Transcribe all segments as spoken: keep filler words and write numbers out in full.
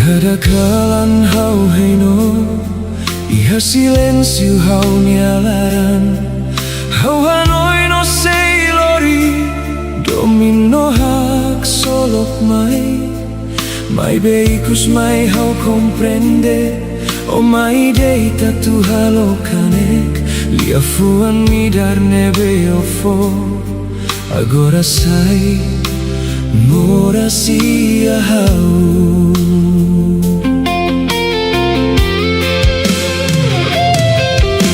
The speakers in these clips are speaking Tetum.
Kada kalan ha'u hein ó, iha silénsiu ha'u-nia laran. Ha'u hanoin ó sei lori, domin ó haksolok mai. Maibé ikus mai ha'u komprende, ó mai deita atu halo kanek liafuan midar ne'ebé ó fó. Agora sai moras iha ha'u.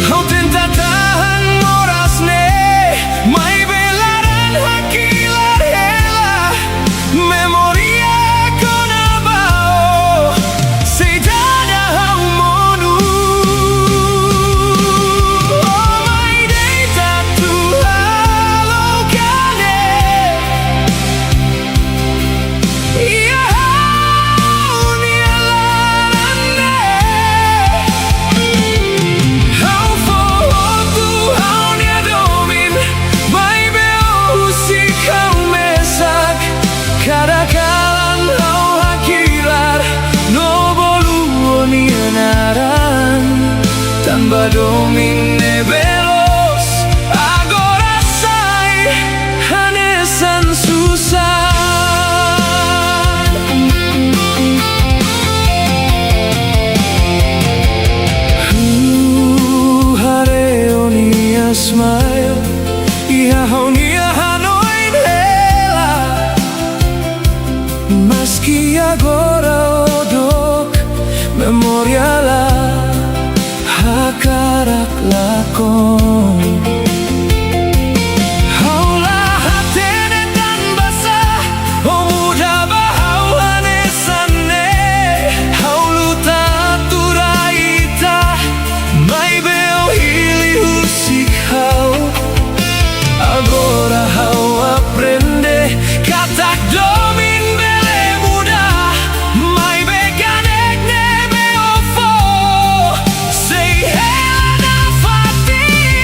Ha'u tenta tahan moras ne'e, maibé laran hakilar hela. Memória kona-ba ó, sei dada ha'u monu. Ó mai deita atu halo kanek iha ha'u-nia laran ne'e. Ha'u fó hotu ha'u-nia domin, maibé ó husik ha'u mesak. Kada kalan ha'u hakilar no bolu ó-nia naran, tanba domin ne'ebé loos agora sai hanesan susar. Ha'u haree ó-nia smile iha ha'u-nia hanoin hela. Maski agora ó dook, memória la hakarak lakon. Ha'u la hatene tanbasá ó muda ba ha'u hanesan ne'e. Ha'u luta atu rai ita, maibé ó hili husik ha'u. Agora ha'u aprende katak domin bele muda, maibé kanek ne'ebé ó fó sei hela nafatin.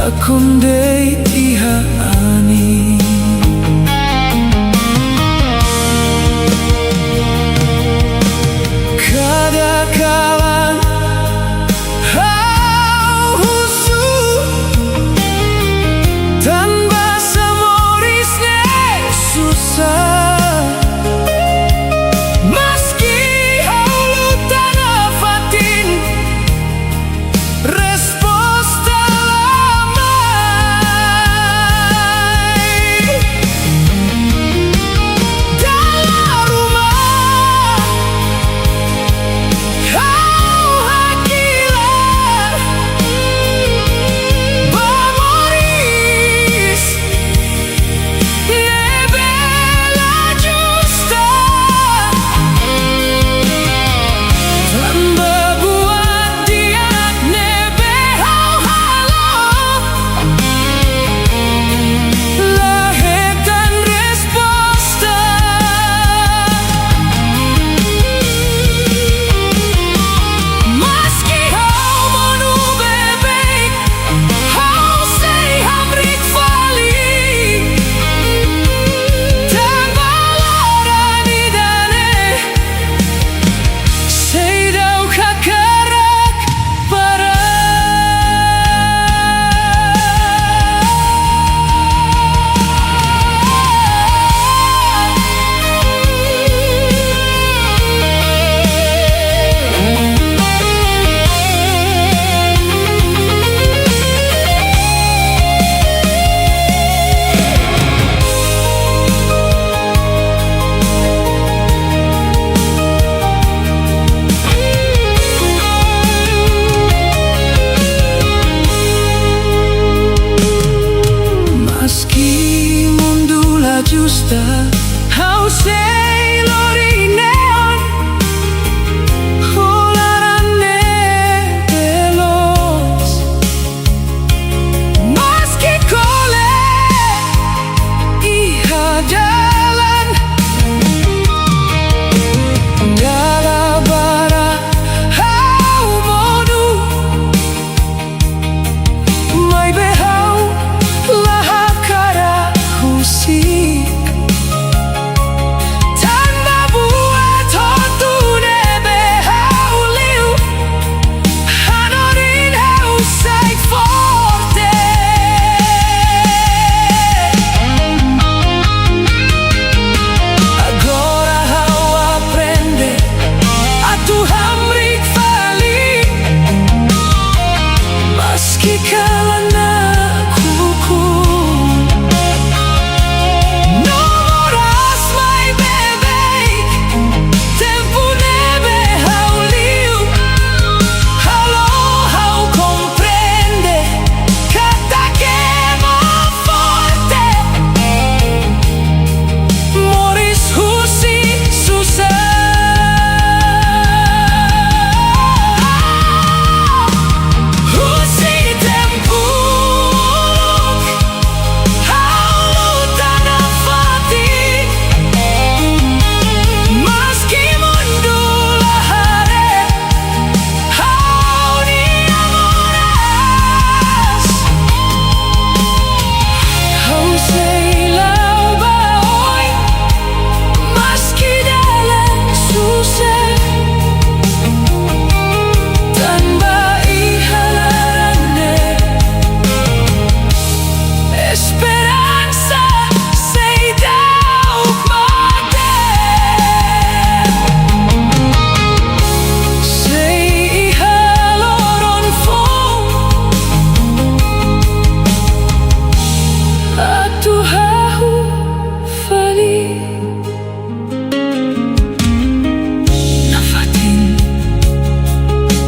Kondei iha anin. Kada kalan ha'u husu, tanba sá moris ne'e susar. Maski ha'u luta nafatin, resposta la mai. Dala ruma ha'u hakilar ba moris ne'ebé la justa. Tanba buat di'ak ne'ebé ha'u halo, la hetan resposta. Maski ha'u monu beibeik, ha'u sei hamriik fali. Tanba laran ida-ne'e seidauk hakarak para. Maski mundu la justa, ha'u sei lori neon ho laran ne'ebé loos. Maski kole iha dalan, dala barak ha'u monu, maibé ha'u la hakarak husik. Tanba buat hotu ne'ebé ha'u liu hanorin ha'u sai forte. Agora ha'u aprende atu hamriik fali, maski kalan nakukun. No moras mai beibeik, tempu ne'ebé ha'u liu halo ha'u komprende katak ema forte moris husi susar. Husi tempu uluk ha'u luta nafatin, maski mundu la haree ha'u-nia moras. Ha'u sei la'o ba oin, maski dalan susar. Tanba iha laran ne'e esperansa seidauk mate. Sei iha loron foun atu hahú fali. Nafatin,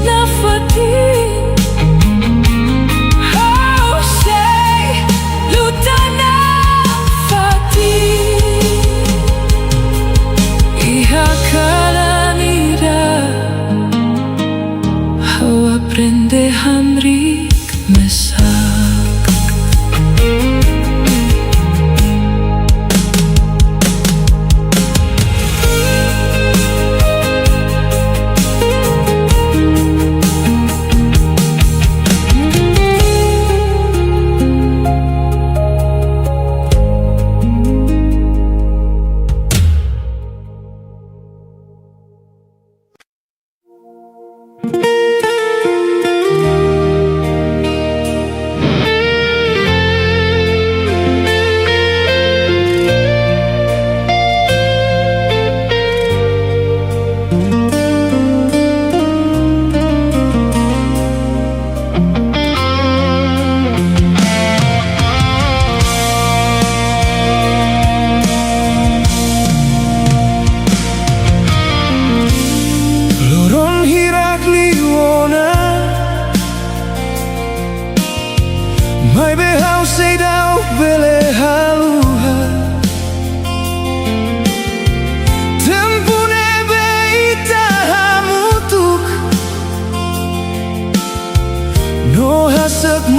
nafatin, ha'u sei luta nafatin. Iha kalan ida ha'u aprende hamriik mesak.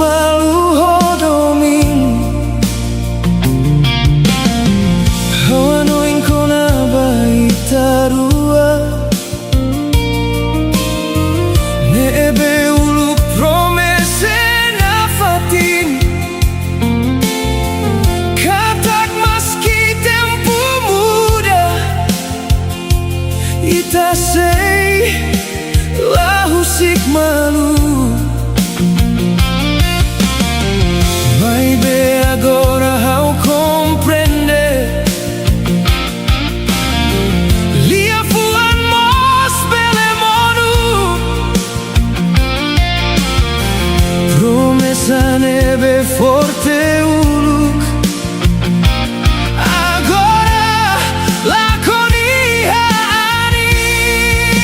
Malu ho domin, ha'u hanoin kona-ba ita rua. Ne'ebé uluk promesa nafatin, katak maski tempu muda, ita sei la husik malu. Maibé agora ha'u komprende, liafuan mós bele monu. Promesa ne'ebé forte uluk, agora lakon iha anin.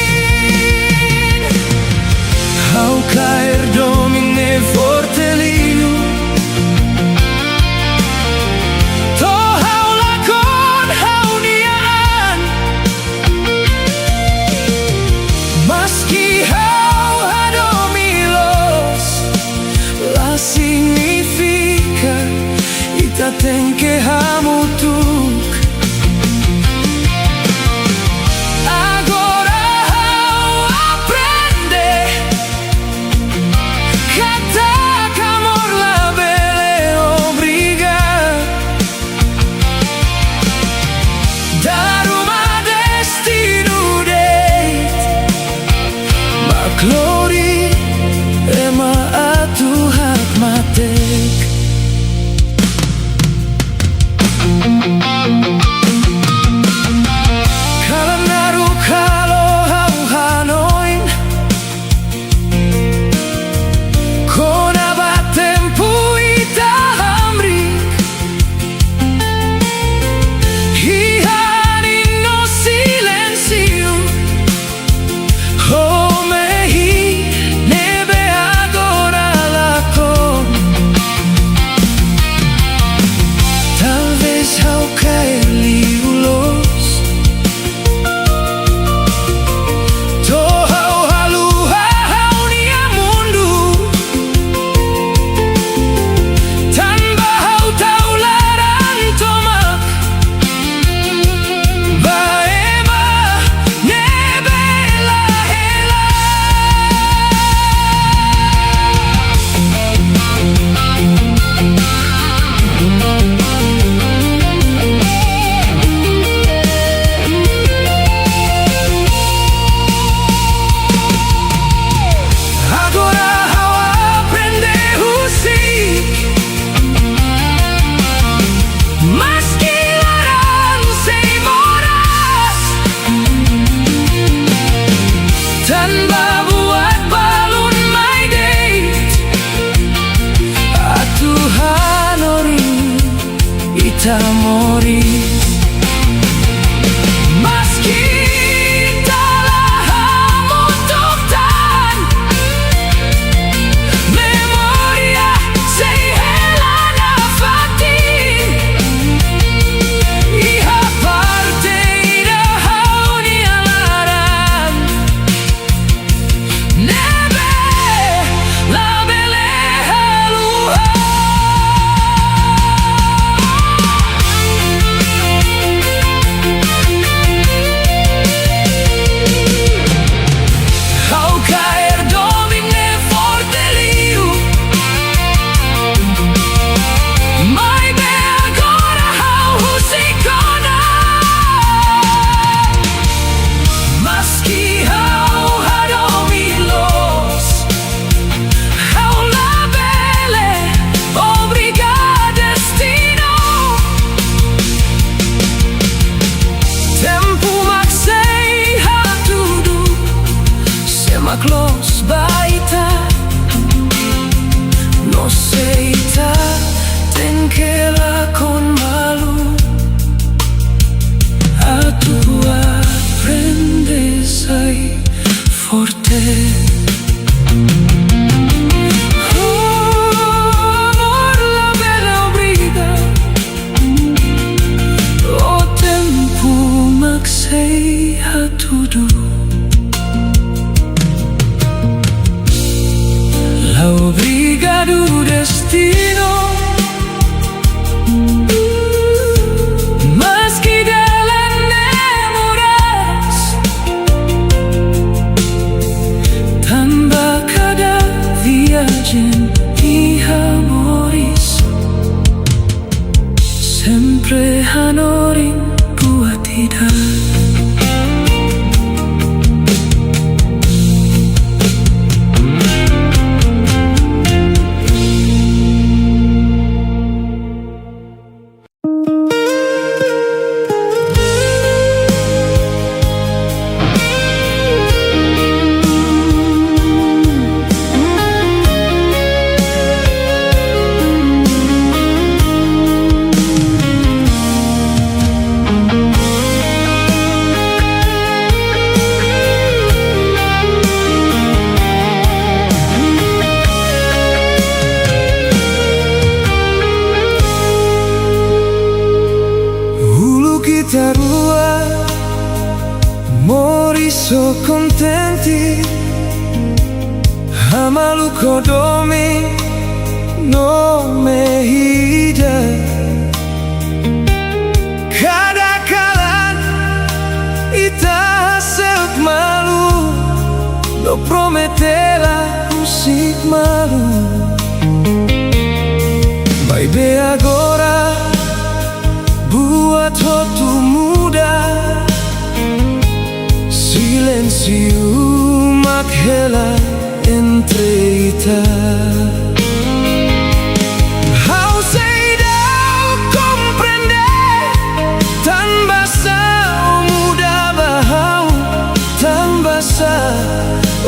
Ha'u kaer domin ne'e forte liu. To'o ha'u lakon ha'u-nia an. Maski ha'u hadomi loos, la signifika ita tenke hamutuk. Agora ha'u aprende katak amor labele obriga. Dala ruma destinu de'it mak lori ema atu hakmatek. Kalan naruk halo ha'u hanoin kona-ba tempu ita hamriik. Iha anin no silénsiu, ho mehi ne'ebé agora lakon. Talvés ha'u kaer liu loos, to'o ha'u haluha ha'u-nia mundu. Tanba ha'u tau laran tomak ba ema ne'ebé la hela. Agora ha'u aprende husik, maski laran sei moras, tanba buat balun mai de'it atu hanorin ita moris. Maski ita la hamutuk tan, memória sei hela nafatin. Iha parte ida ha'u-nia laran ne'ebé labele haluha. Ha'u kaer domin ne'e forte liu. Maibé agora ha'u husik ona. Maski ha'u hadomi loos, ha'u labele obriga destinu. Tempu mak sei hatudu sé mak loos ba ita, no sé ita tenke lakon malu atu aprende sai forte. Amor labele obriga, o tempu mak sei hatudu. La obrigadu kontente, ha'u malu ho domin no mehi ida. Kada kalan ita hase'uk malu, no promete la husik malu. Maibé agora buat hotu muda, silénsiu mak hela entre ita. Ha'u seidauk komprende tanbasá ó muda ba ha'u, tanbasá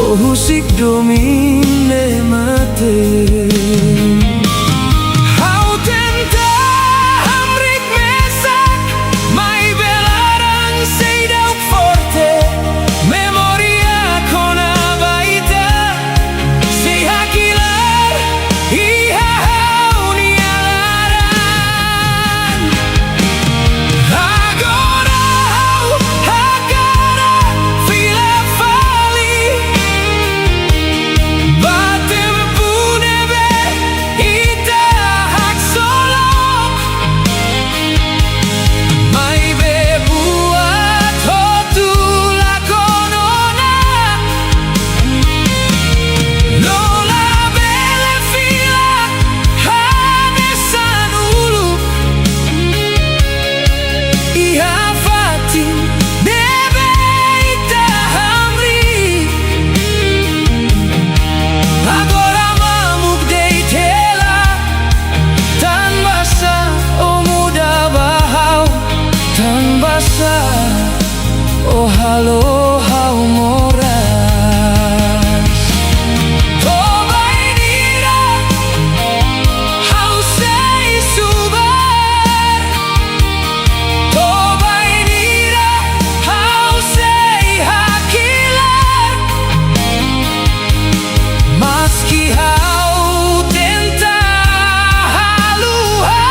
ó husik domin ne'e mate. Ha'u tenta hamriik mesak, maibé laran seidauk forte. Memória kona-ba ita sei hakilar iha ha'u-nia laran. Agora ha'u hakarak fila fali ba tempu ne'ebé ita haksolok. Maibé buat hotu lakon ona, no labele fila hanesan uluk iha fatin ne'ebé ita hamriik. Agora mamuk de'it hela, tanbasá ó muda ba ha'u, tanbasá ó halo ha'u moras. To'o bainhira ha'u sei subar, to'o bainhira ha'u sei hakilar. Maski ha'u tenta haluha,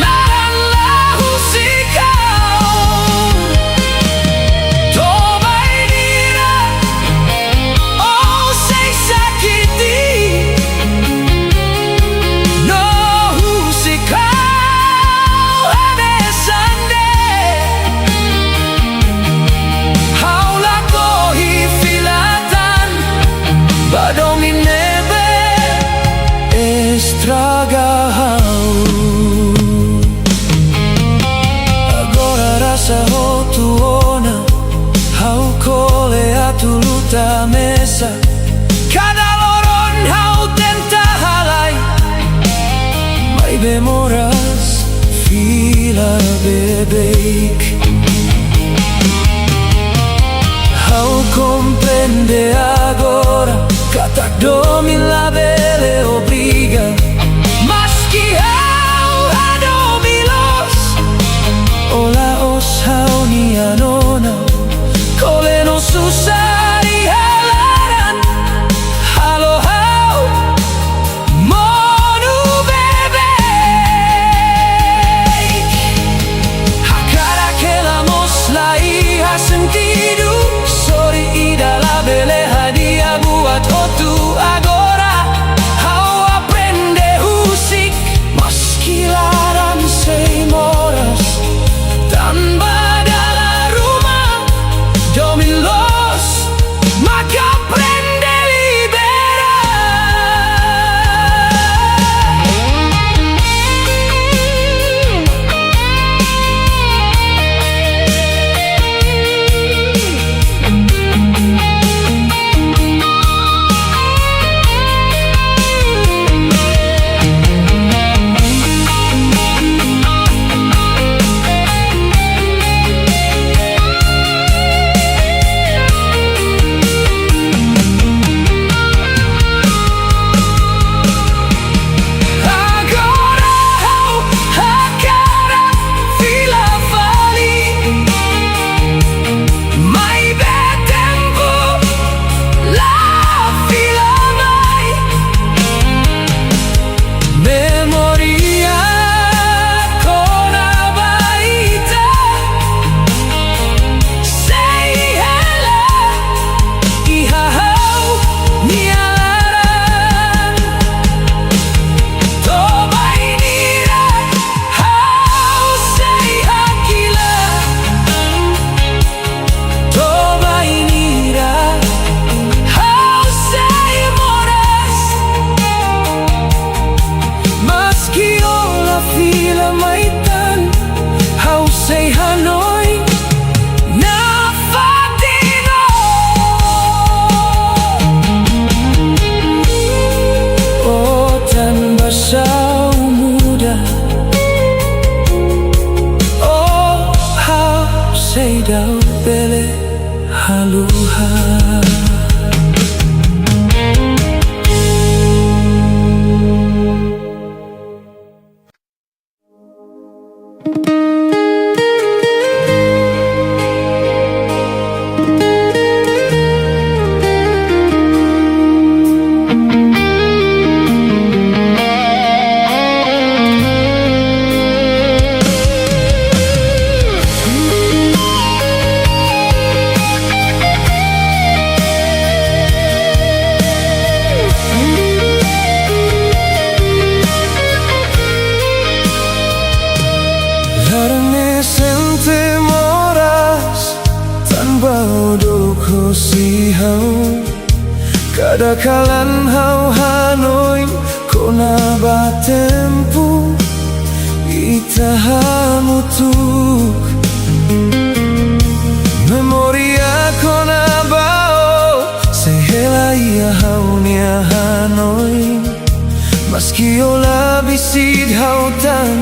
laran la husik ha'u. To'o bainhira ó sei sakiti, no husik ha'u hanesan ne'e. Ha'u lakohi fila tan ba domin ne'ebé estraga ha'u. Agora rasa hotu ona, ha'u kole atu luta mesak. Kada loron ha'u tenta halai, maibé moras fila beibeik. Ha'u komprende agora katak domin labele obriga. Maski ha'u hadomi loos, ó la'ós ha'u-nia nona. Kole no susar iha laran halo ha'u monu beibeik. Hakarak hela mós la iha sentidu, sori ida labele husi ha'u. Kada kalan ha'u hanoin kona-ba tempu ita hamutuk. Memória kona-ba ó sei hela iha ha'u-nia hanoin. Maski ó la besik ha'u tan,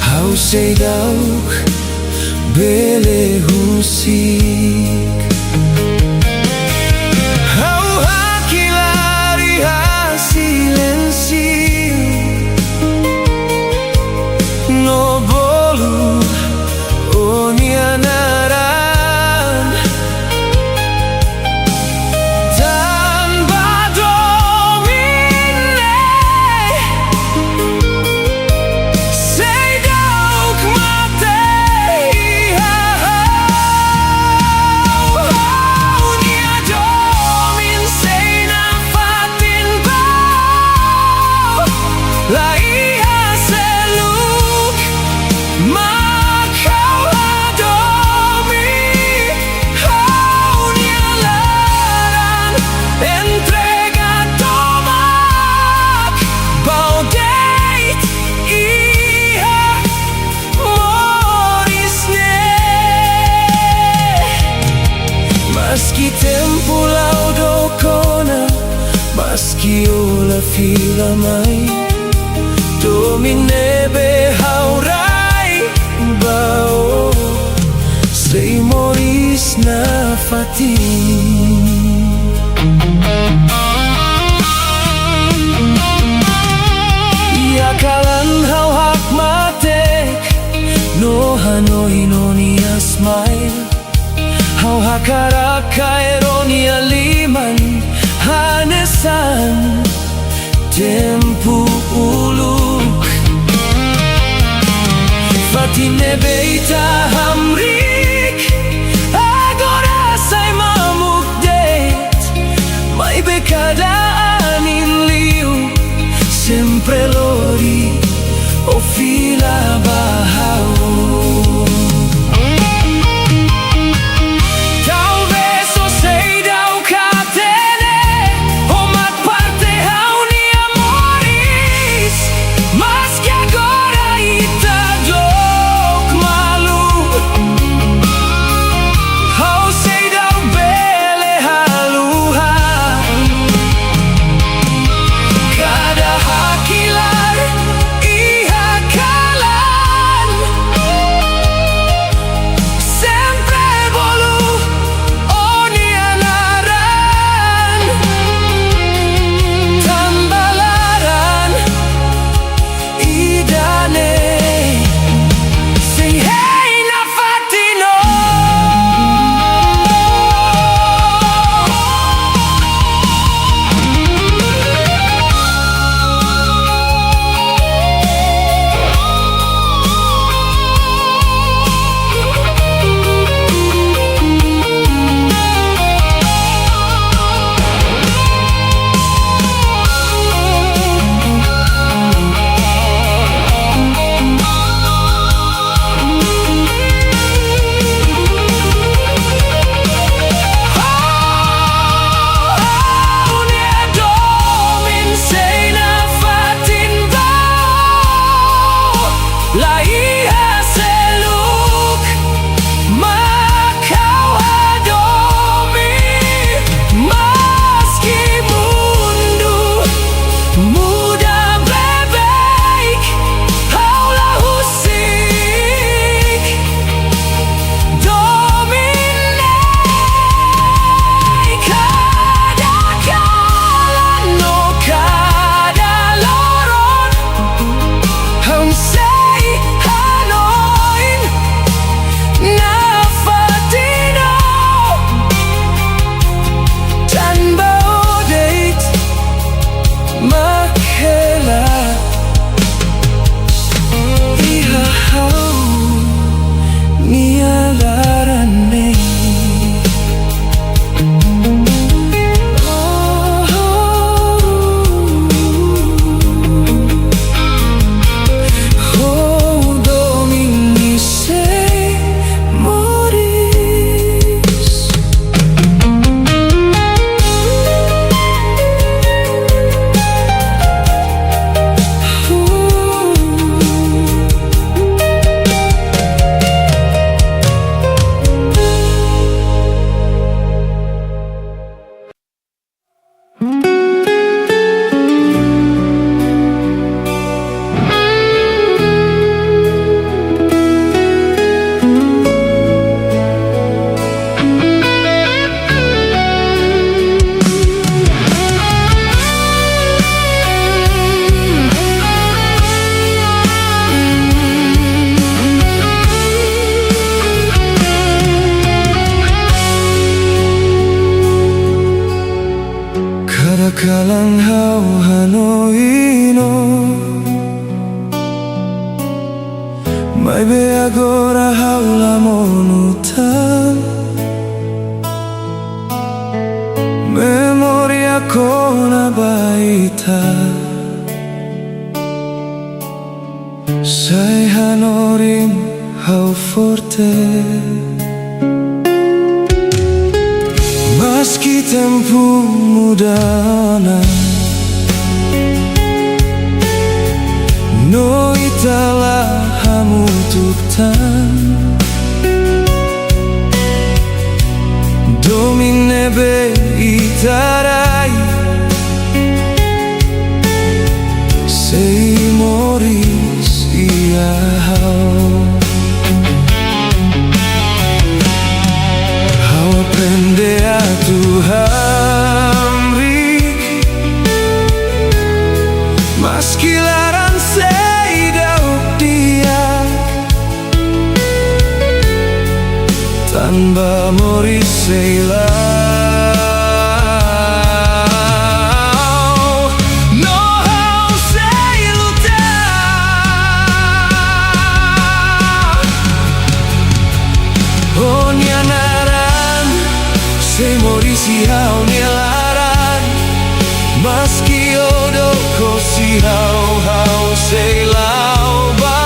ha'u seidauk bele husik. Ha'u hakilar iha silénsiu no bolu ó-nia naran. Tanba domin ne'e seidauk mate iha ha'u. Ha'u-nia domin sei nafatin ba ó. La iha seluk mak ha'u hadomi. Ha'u-nia laran entrega tomak ba ó de'it iha moris ne'e. Maski tempu la'o dook ona, maski ó la fila mai, domin ne'ebé ha'u rai ba ó sei moris nafatin. Iha kalan ha'u hakmatek no hanoin ó-nia smile, ha'u hakarak kaer ó-nia liman hanesan tempu uluk. Fatin ne'ebé ita hamriik agora sai mamuk de'it. Maibé kada anin liu sempre lori ó fila ba ha'u. Talvés ó seidauk hatene, ó mak parte ha'u-nia moris. Maski agora ita dook malu, Kalan ha'u hanoin ó, maibé agora ha'u la monu tan. Memória kona-ba ita sei hanorin ha'u forte. Maski tempu muda ona, no ita la hamutuk tan. Domin ne'ebé ita rai sei moris iha ha'u. Ha'u aprende atu hamriik, maski laran seidauk di'ak, tanba moris sei la'o. No ha'u sei luta ó-nia naran, sei moris iha ó-nia laran. Maski ó dook hosi ha'u, ha'u sei la'o ba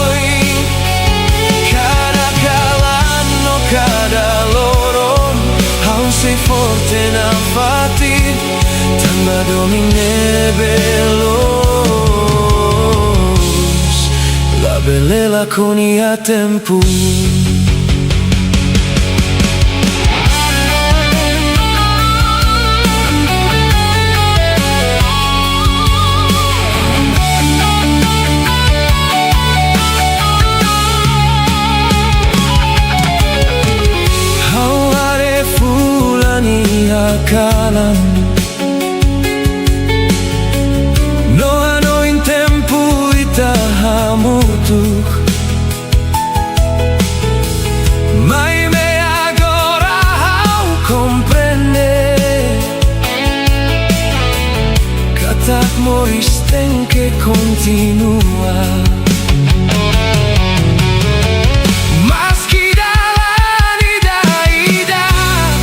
oin. Kada kalan no kada loron, ha'u sei forte nafatin, tanba domin ne'ebé loos labele lakon iha tempu. Ha'u haree fulan iha kalan, no hanoin tempu ita hamutuk. Maibé agora ha'u komprende katak moris tenke kontinua. Maski dalan ida-idak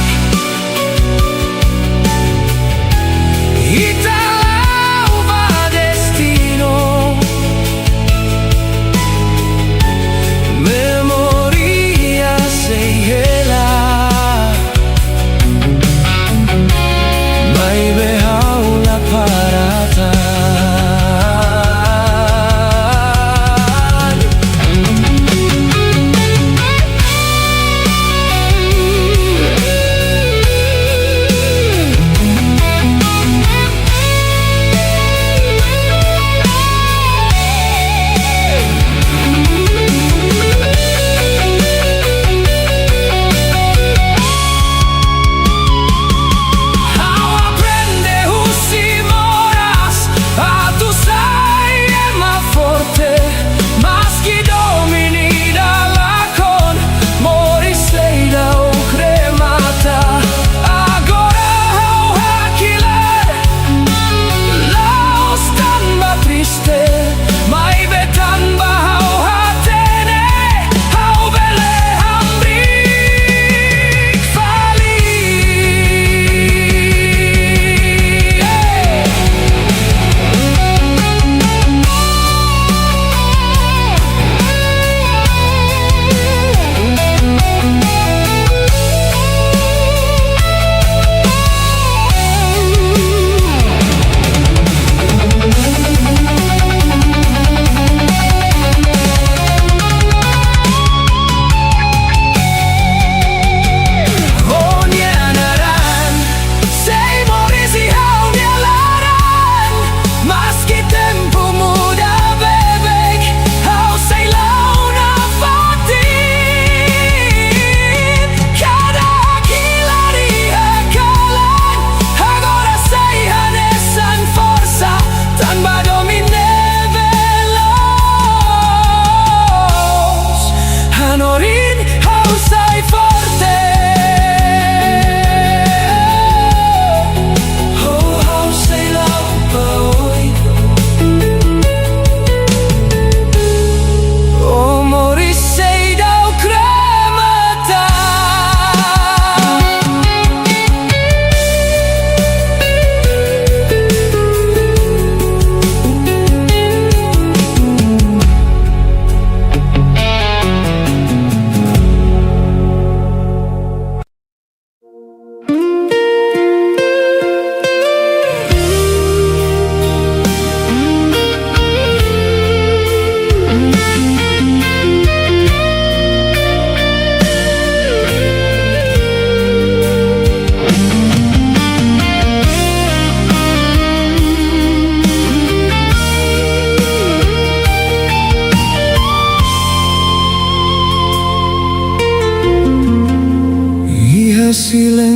ita la'o ba destinu, memória sei hela, maibé ha'u la para tan.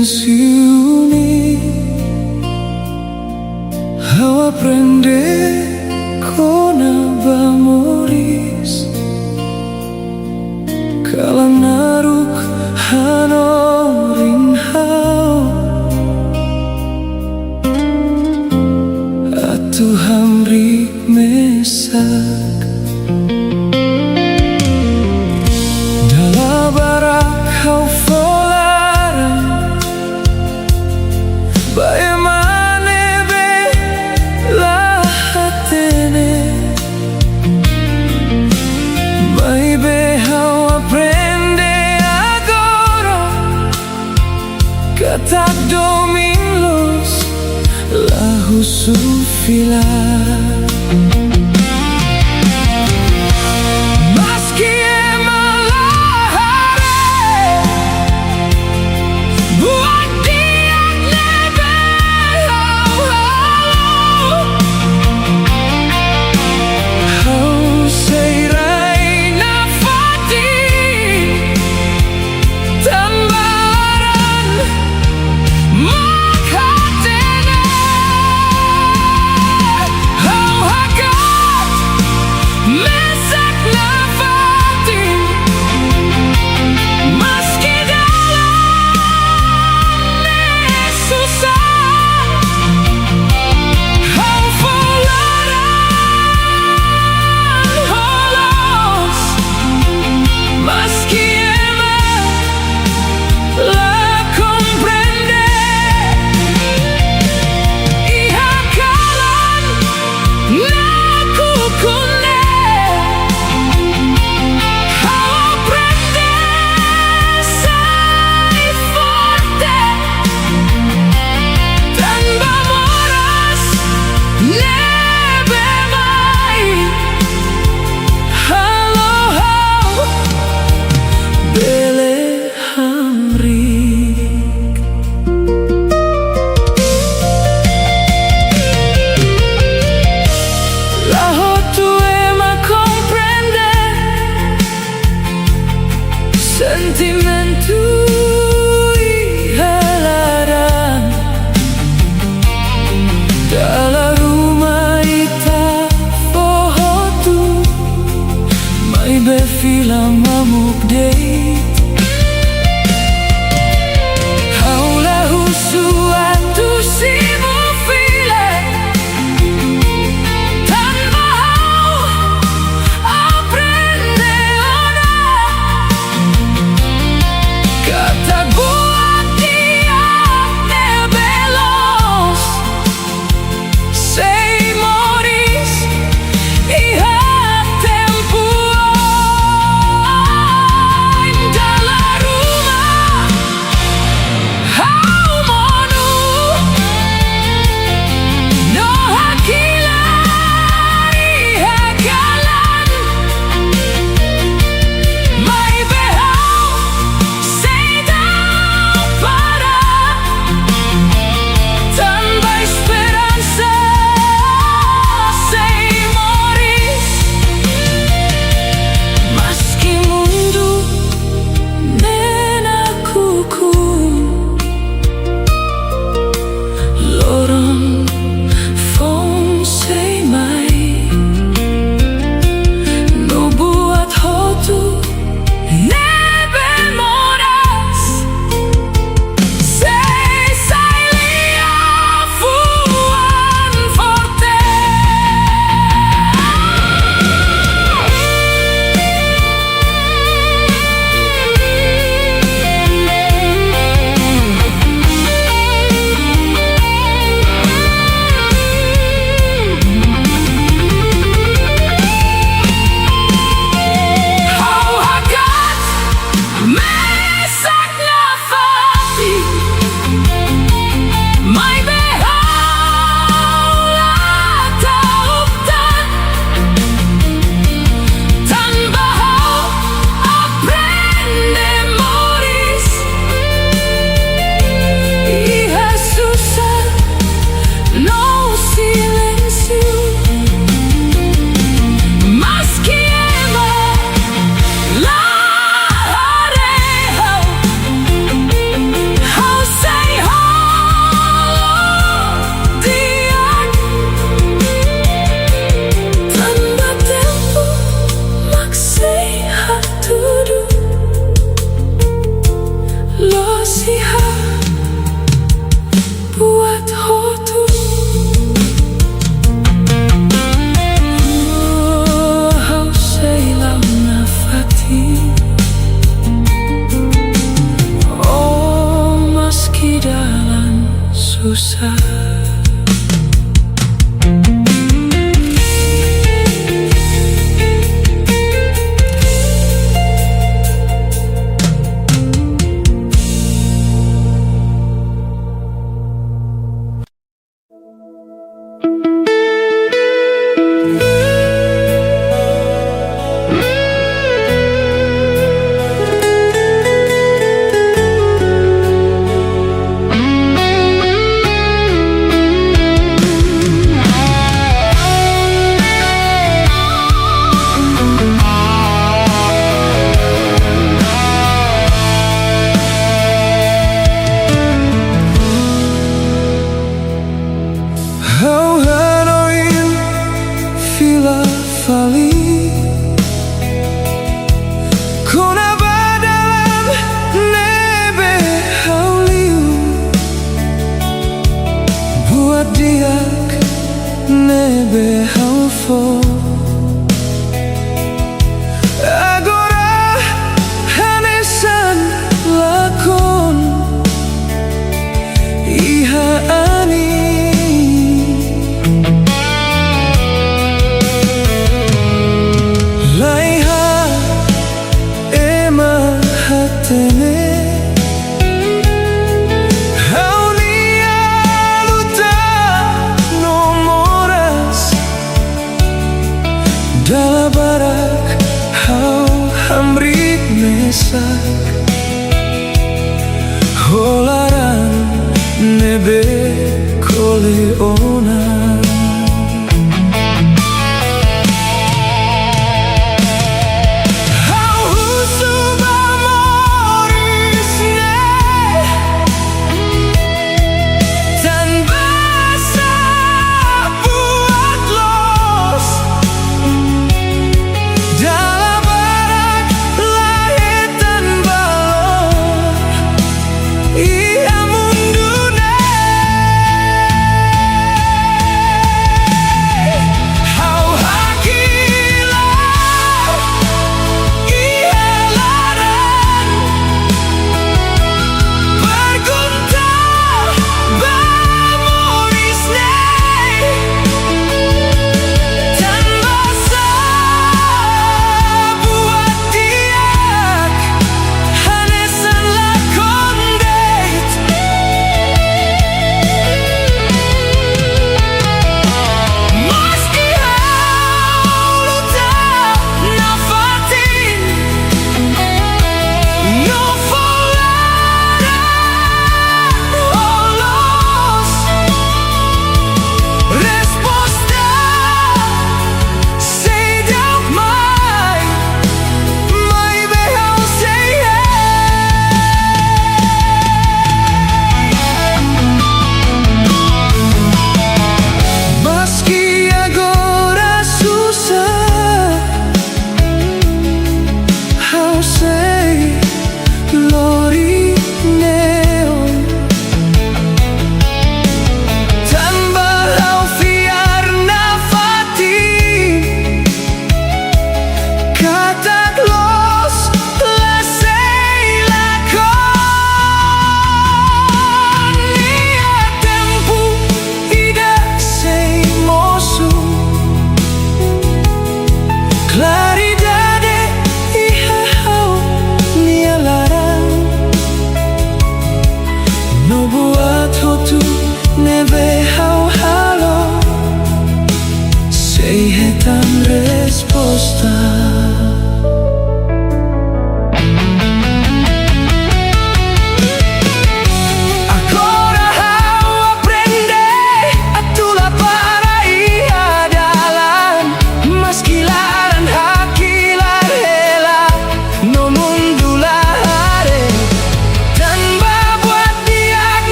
Siu ne'e ha'u aprende kona-ba moris, kalan naruk hanorin ha'u atu hamriik mesak. Dala barak ha'u fó laran ba ema ne'ebé la hatene. Maibé ha'u aprende agora katak domin loos la husu fila. Maski ema la haree buat di'ak ne'ebé ha'u halo, ha'u sei rai nafatin tanba laran mak hatene. Ha'u susar.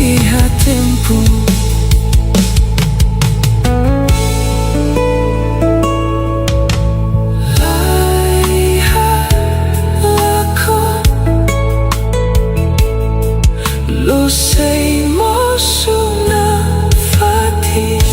iha tempu. Laiha lakon, la'ós sei mosu nafatin.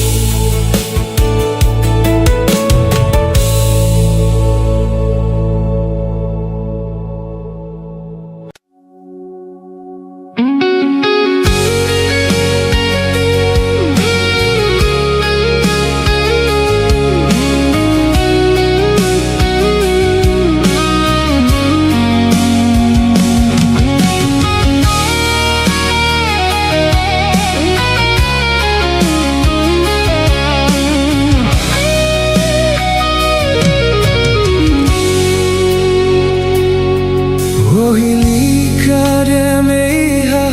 Ohin lia ka dehan iha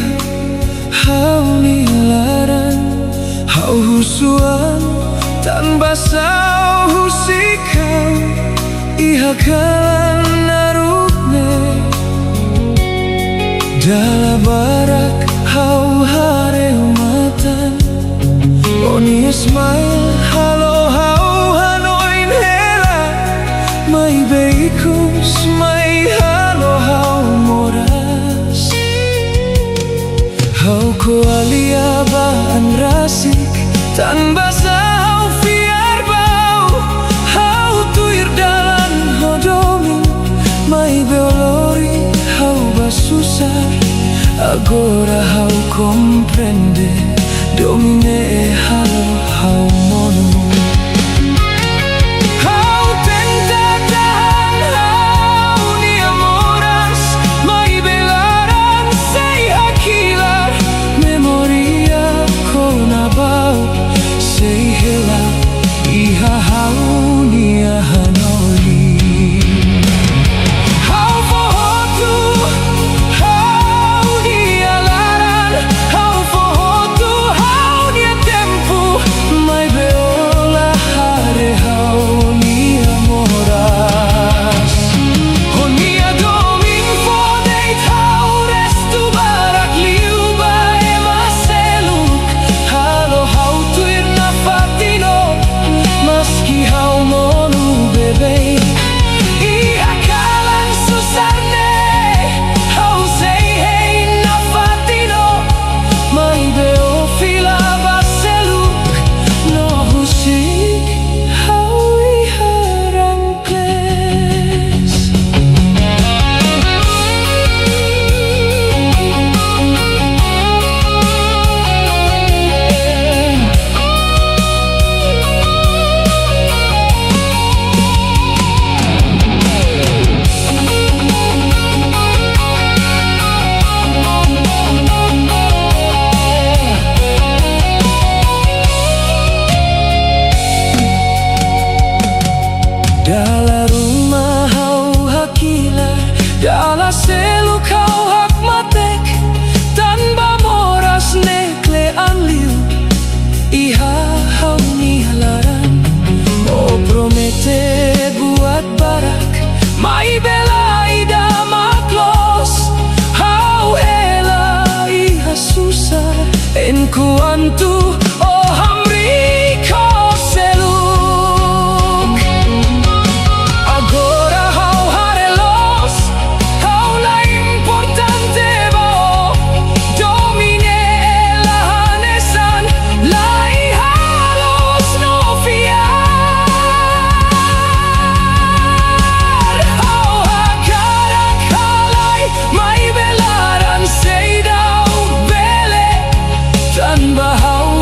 ha'u-nia laran, ha'u husu an, tanba sá ó husik ha'u iha kalan naruk ne'e. Dala barak ha'u haree ó-nia matan, ó-nia smile halo ha'u hanoin hela, maibé ikus mai halo ha'u moras. Ha'u ko'alia ba an rasik, tanba sá ha'u fiar ba ó. Ha'u tuir dalan ho domin, maibé ó lori ha'u ba susar. Agora ha'u komprende, domin ne'e halo ha'u monu. Ha'u tenta tahan ha'u-nia moras, maibé laran sei hakilar. Memória kona-ba ó sei hela iha ha'u-nia hanoin. Ha'u fó hotu ha'u-nia laran, ha'u fó hotu ha'u-nia tempu, maibé ó la haree ha'u-nia moras. Ó-nia domin fó de'it ha'u restu barak liu ba ema seluk. Halo ha'u tuir nafatin ó, maski ha'u monu beibeik. Iha kalan susar ne'e, ha'u sei hein nafatin ó, maibé ó fila ba seluk, no husik ha'u iha rankles. Dala ruma ha'u hakilar, dala seluk ha'u hakmatek, tanba moras ne'e kle'an liu iha ha'u-nia laran. Ó promete buat barak, maibé la ida mak loos. Ha'u hela iha susar, enkuantu ó hamriik ho seluk. Agora ha'u haree loos, ha'u la importante ba ó. Domin ne'e la hanesan, la iha loos no fiar. Ha'u hakarak halai, maibé laran seidauk bele, tanba ha'u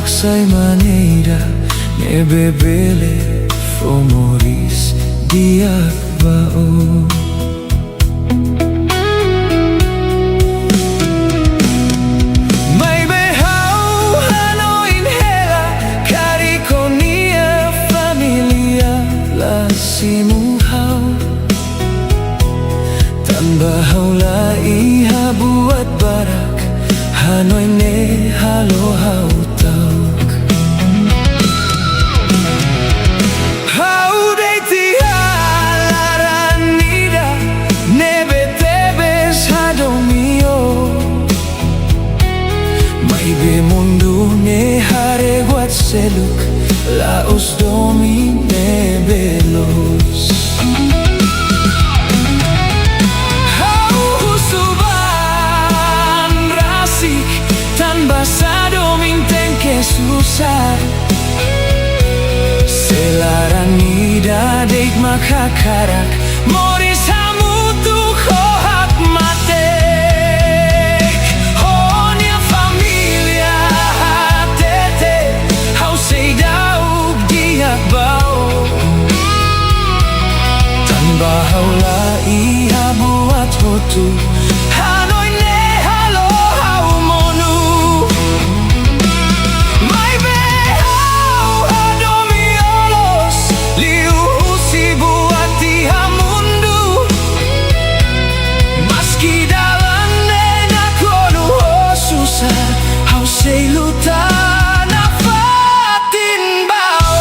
sai maneira ne'ebé bele fó moris di'ak ba ó. Maibé ha'u hanoin hela karik ó-nia família la simu ha'u. Tanba ha'u la iha buat barak, hanoin ne'e halo ha'u ta'uk. Ha'u de'it iha laran ida ne'ebé tebes hadomi ó. Maibé mundu ne'e haree buat seluk, la'ós domin ne'ebé loos. Ha'u husu ba an rasik, tanbasá domin tenke susar? Se laran ida de'it mak hakarak moris hamutuk ho hakmatek, ho ó-nia família hatete, ha'u sei daudauk di'ak ba ó. Tanba ha'u la iha buat hotu, hanoin ne'e halo ha'u monu. Maibé ha'u hadomi ó loos liuhusi buat iha mundu. Maski dalan ne'e nakonu ho susar, ha'u sei luta nafatin ba ó.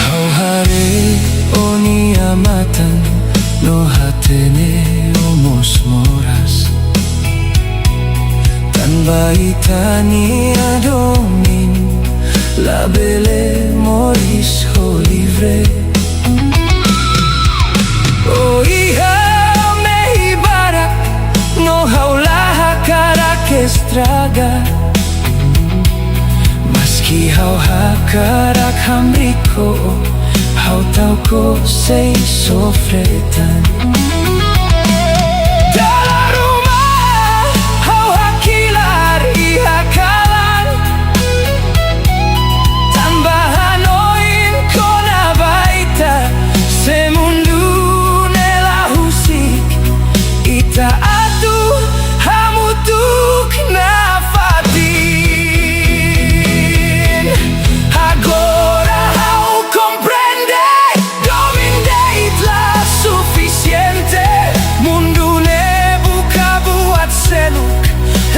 Ha'u haree ó-nia matan no hatene ó mós moras. Tanba ita-nia domin labele moris ho livre. Ó iha mehi barak no ha'u la hakarak estraga. Maski ha'u hakarak hamriik ó, ha'u ta'uk ó sei sofre tan. Dala ruma ha'u hakilar iha kalan, tanba hanoin kona-ba ita, se mundu ne'e la husik, ita atu hamutuk nafatin. Agora ha'u komprende, domin de'it la sufisiente. Mundu ne'e buka buat seluk,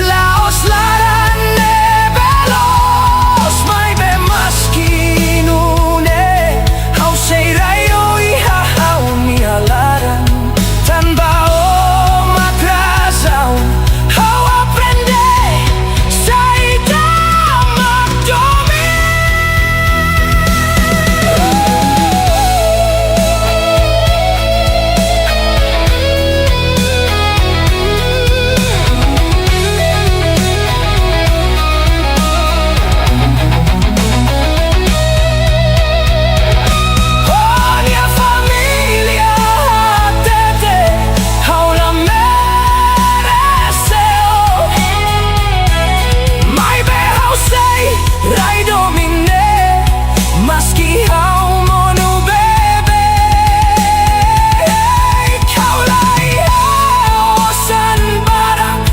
la'ós laran ne'ebé loos. Maibé maski nune'e, ha'u sei rai ó iha ha'u-nia laran. Tanba ó mak razaun, ha'u aprende saida mak domin. Ó-nia família hatete ha'u la merese ó. Maibé ha'u sei rai domin ne'e, maski ha'u monu beibeik. Ha'u la iha osan barak,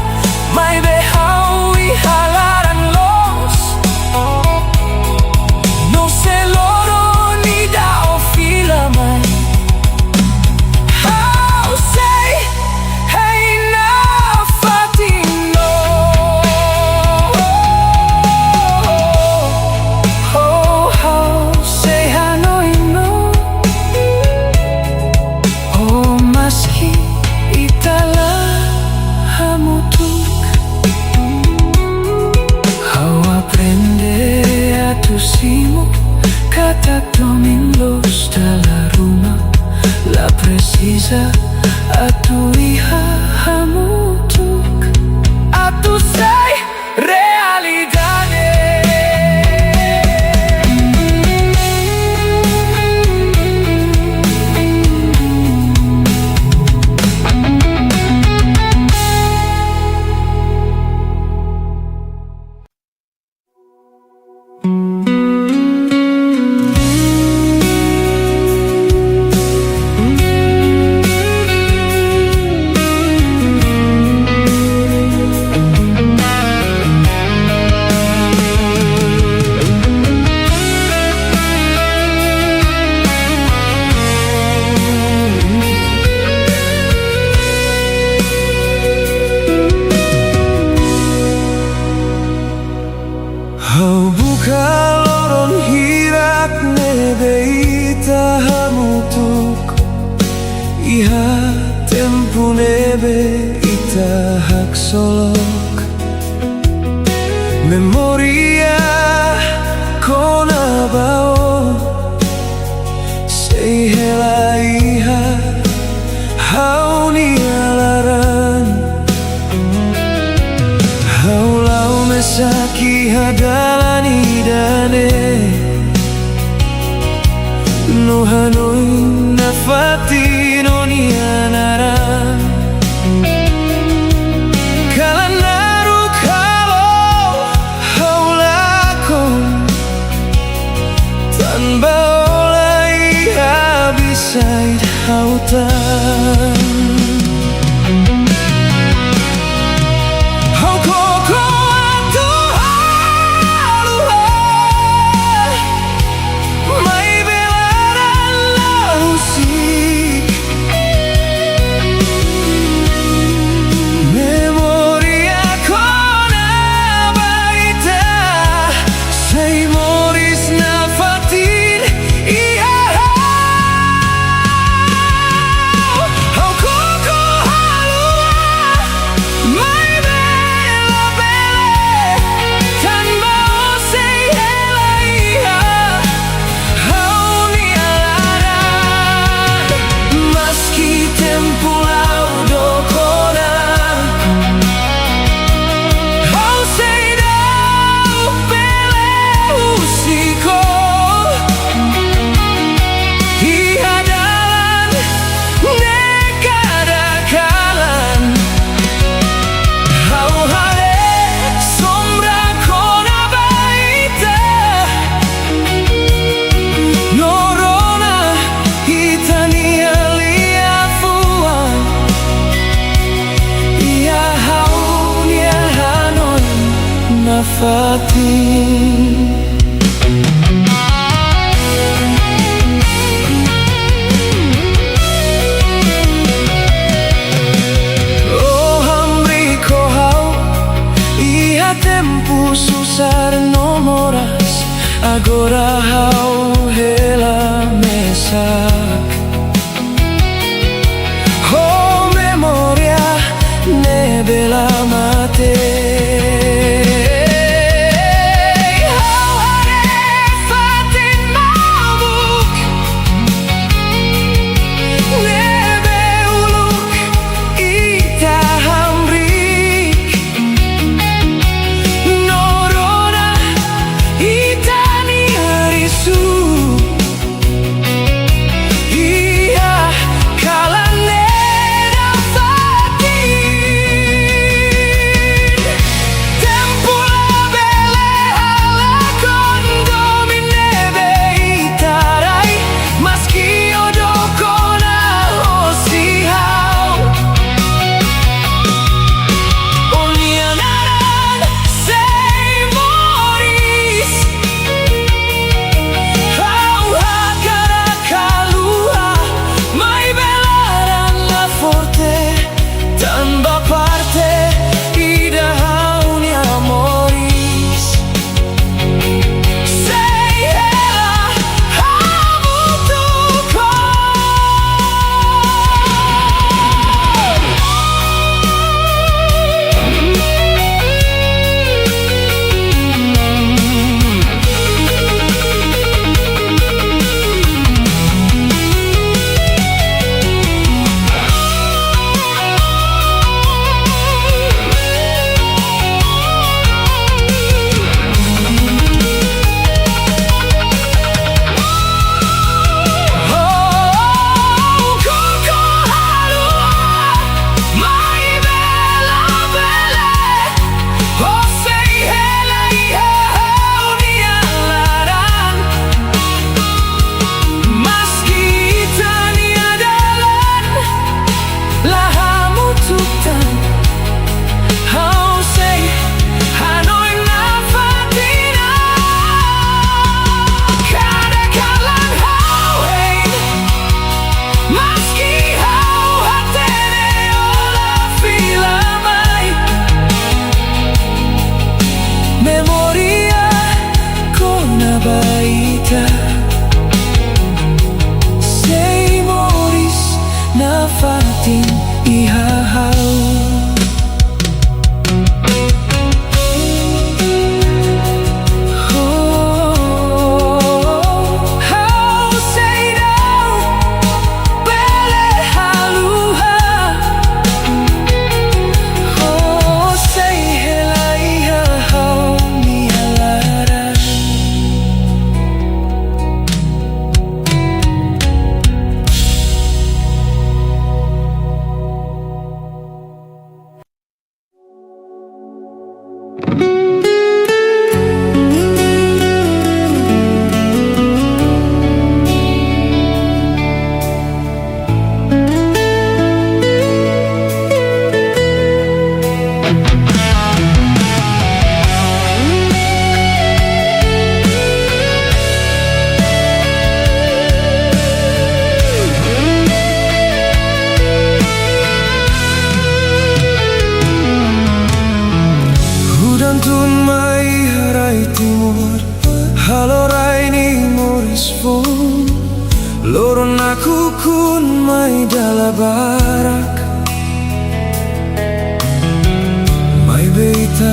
maibé ha'u iha laran loos. No se loron ida ó fila mai, ha'u sei hein nafatin ó. Ha'u sei hanoin ó. Oh, maski ita la hamutuk, ha'u aprende atu simu katak domin loos dala ruma. Iha atu iha hamutuk, atu sai realidade. Ha'u buka loron hirak ne'ebé ita hamutuk, iha tempu ne'ebé ita haksolok. Memória kona-ba ó sei hela iha ha'u-nia laran. Ha'u la'o mesak iha dalan ida-ne'e, no hanoin nafatin ó-nia naran. Kalan naruk halo ha'u lakon, tanba ó la iha beside ha'u tan. Ha'u koko atu haluha, maibé laran la husik. Memória kona-ba ita sei moris nafatin iha ha'u. Ha'u koko haluha, maibé labele, tanba ó sei hela iha ha'u-nia laran. Maski tempu la'o dook ona, ha'u sei da'et bele husik ó. Iha dalan ne'e kada kalan, ha'u haree sombra kona-ba ita. No rona ita-nia liafuan iha ha'u-nia hanoin nafatin. Ó hamriik ho ha'u iha tempu susar no moras, agora ha'u hela mesak ho memória ne'ebé la mate. Ha'u haree fatin mamuk ne'ebé uluk ita hamriik. No rona ita-nia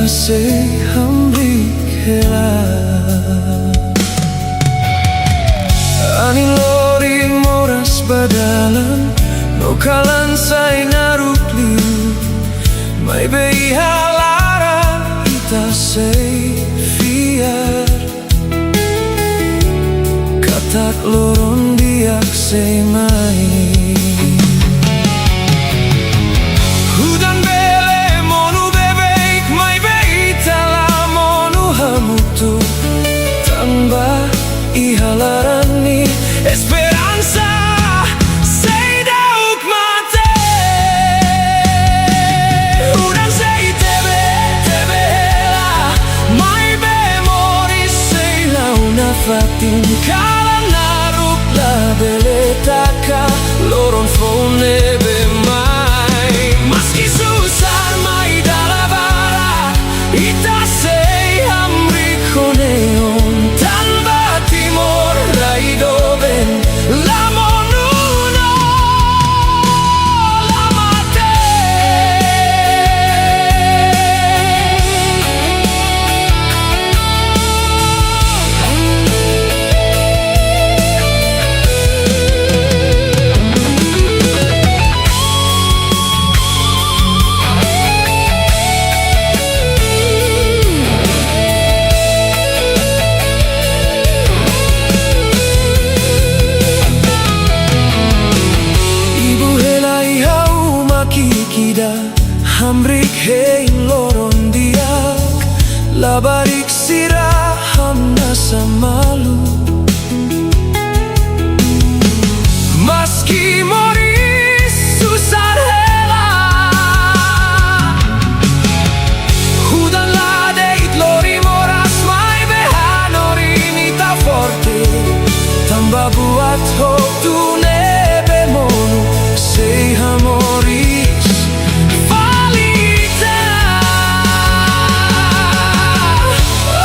sei hamriik hela. Anin lori moras ba dalan, no kalan sai naruk liu. Maibé iha laran ita sei fiar. Katak loron di'ak sei mai. Hudan bele monu beibeik, maibé ita la monu hamutuk. Tanba iha laran ne'e esperansa seidauk mate. Hudan sei tebe, tebe hela, maibé moris sei la'o nafatin. Kalan naruk labele taka, loron foun ne'ebé mai. Maski susar mai dala barak, ita sei hamriik ho neon. Tanba Timor rai doben, la monu no la mate. Ibu hela iha uma ki'ik ida, hamriik hein loron di'ak, labarik sira hamnasa malu. Maski moris susar hela, hudan la de'it, lori moras, maibé hanorin ita forte. Tanba buat hotu ne'ebé monu sei hamoris fali ita.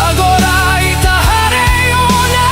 Agora ita haree ona,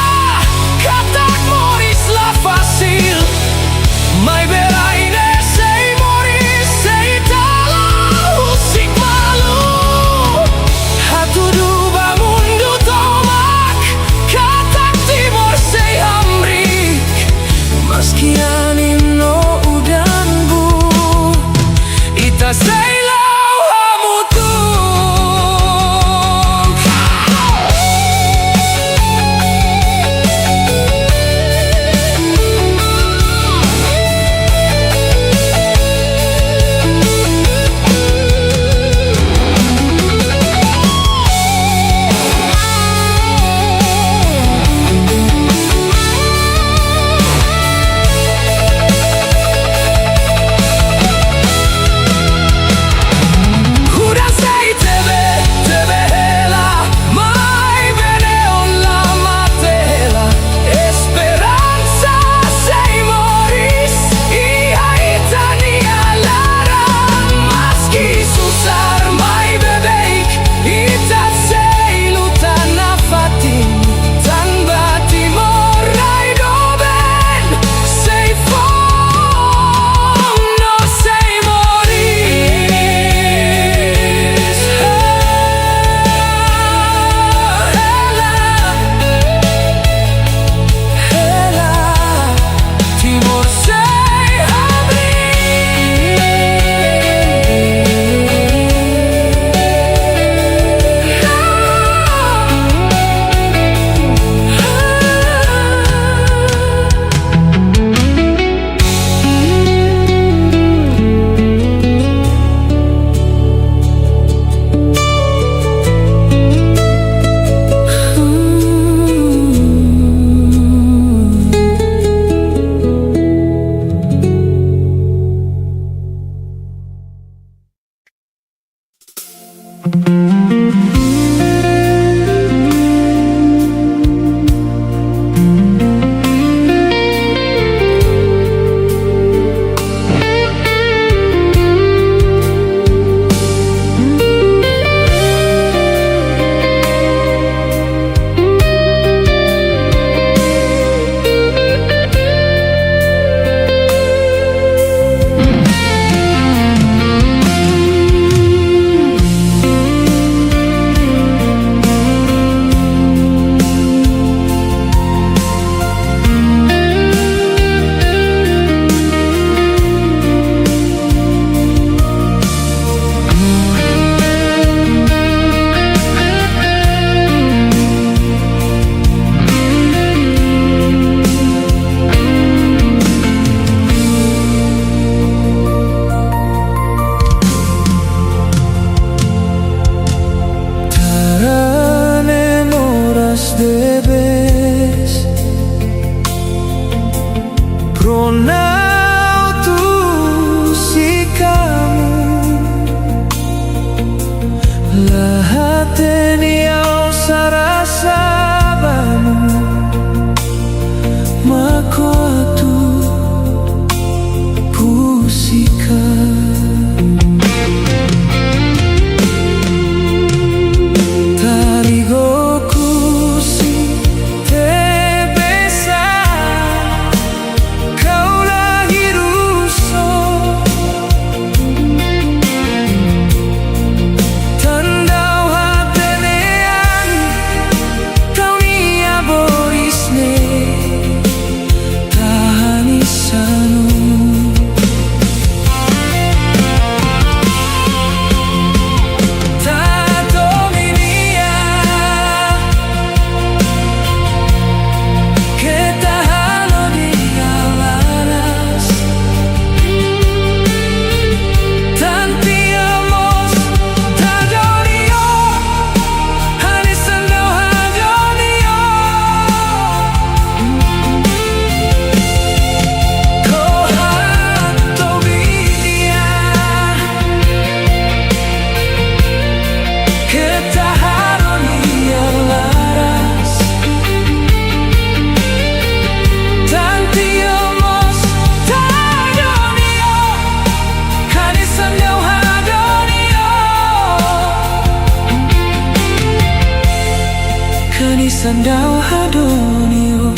Hanesan da'u hadomi ó.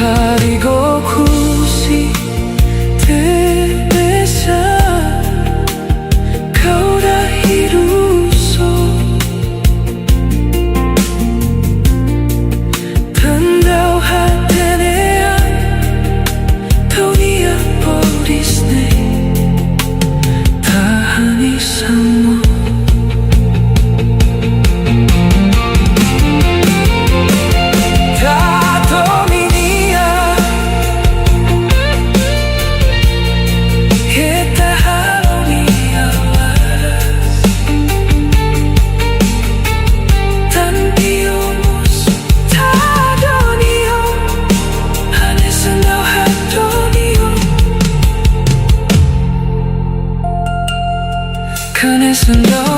Tarigo kusi te besa kau da hiruso. Tandau hatene an, tau nia polis ne. Tahan i sama. Tato minia. Keta halo nia las. Tan dio mos. Hanesan da'u hadomi ó. Hanesan da'u